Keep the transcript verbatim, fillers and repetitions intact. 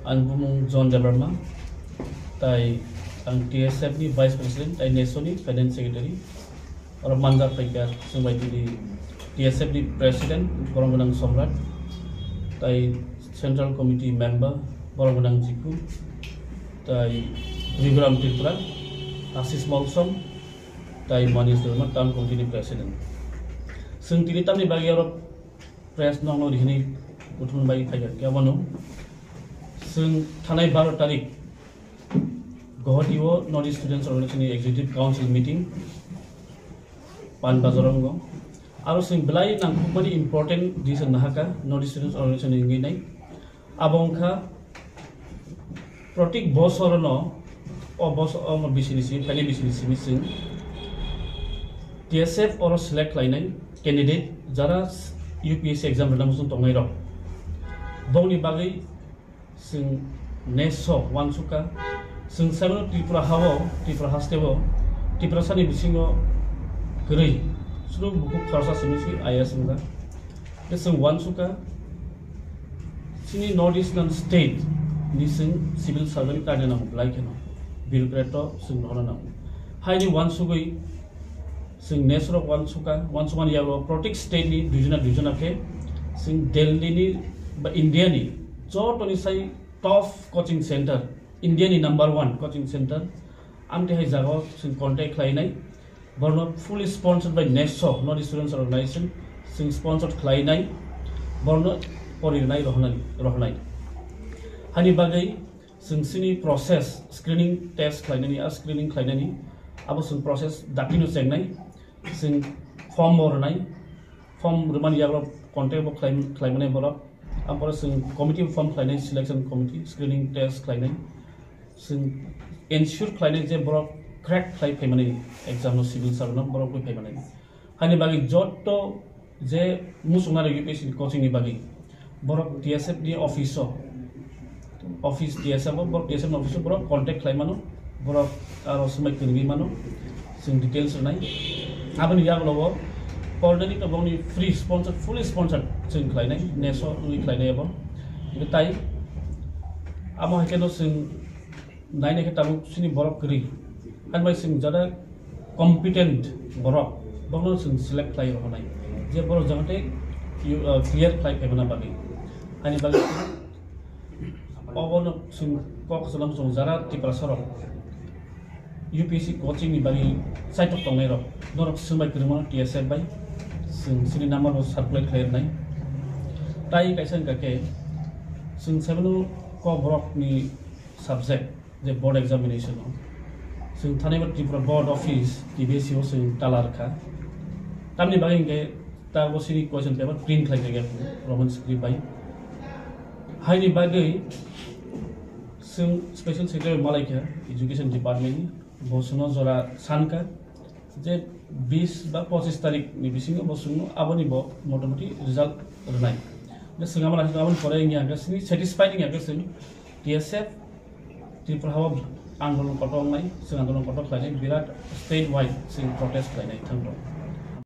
Ang bumung John Debbarma, tai ang T S F ni Vice President, tai neso ni Finance Secretary. Oro manjak paikha chwng bai tini T S F ni President, borok gwnang Somrat, tai Central Committee Member, borok gwnang Jiku, tai Triviram Tripura, Asis Molsom, tai Manish Debbarma, Town Committee ni President. Chwng tini tamni bagwi oro press nokno rihini kuthumni bagwi phaikha, khe abono chwng thanai baro tarik Guwahati o North East Students Organization ni Executive Council meeting Pan Bazar o wngo. Aro chwng belai nangkukmani important decision nahaka North East Students Organization ni wngwi nai. Abo wngkha protik bosorono o bosor o bisini simi, phaini bisini simi chwng T S F oro select khlainai candidate jara U P S C exam rwna muchung tongnai rok. Bongni bagwi chwng neso uansukha, chwng saimano Tripura hao, Tripura hasteo, Tiprasani bisingo kwrwi, chwrwng bukhuk khoroksa simi si I A S wngjak. Tei chwng uansukha, chini North Eastern state ni chwng civil servant kaina nango, belai kheno bureaucrat to chwng rohorna nango. Haini uansugwi chwng nesorok uansukha, uansukmani yago protik state ni duijona duijona khe chwng Delhi ni ba India ni jotoni sai top coaching center, India ni number one coaching center, amtwi hai jagao chwng contact khlainai. Borno fully sponsored by neso, North East Students Organization, chwng sponsored khlainai, borno porinai rohornai, rohornai. Hani bagwi chwng chini process, screening test khlainani, a screening khlainani, abo chwng process dakti no chengnai, chwng form bo rwnai, form rwmani yago contact bo khlai-, khlaimanai borok. Ampore chwng committee form khlainai, selection committee, screening test khlainai. Chwng ensure khlainai je borok crack khlai phaimani exam no, civil servant no borok bai phaimani. Hani bagwi jotto je muchungnai rok U P S C ni coaching ni bagwi borok T S F ni office o, office T S F o, borok T S F ni office o borok contact khlai mano, borok aro swmai kwrwngwi mano, chwng details rwnai. Aboni yagulo o already to bongni free sponsored, fully sponsored chwng khlainai, neso wngwi khlainai abo. Tei tai amo hai kheno chwng naina khe tabuk chini borok kwrwi. Ani bai chwng jada competent borok, borokno chwng select khlai rw hwnai. Je borok jagate, uh, clear khlai phaimana bagwi. Ani bagwi obono chwng kok salam chwng jara Tiprasa rok U P S C coaching ni bagwi chaitok tongnai rok, norok swngbai kwrwngmano T S F bai chwng chini number bo circulate khlai rwnai. Tai kaisa wngkha khe chwng saimano kok borok ni subject je board examination o. Chwng thani bo Tripura Board Office, T B S C o chwng talar kha. Tamni bagwi hwnkhe ta bo sini question paper print khlai kha Roman script bai. Haini bagwi chwng special secretary malai kha Education Department ni, bo chwngno jora san kha. Je bis ba pochis tarik ni bisingo bo chwngno aboni bo motamoti result rwnai. Hwnkhe chwng abo naising aboni pore wngya hwnkhe chini satisfied wngya hwnkhe chwng T S F Tripura hao andolon kotor wngnai, chwng andolon kotor khlainai, birat state wide chwng protest khlainai thangto.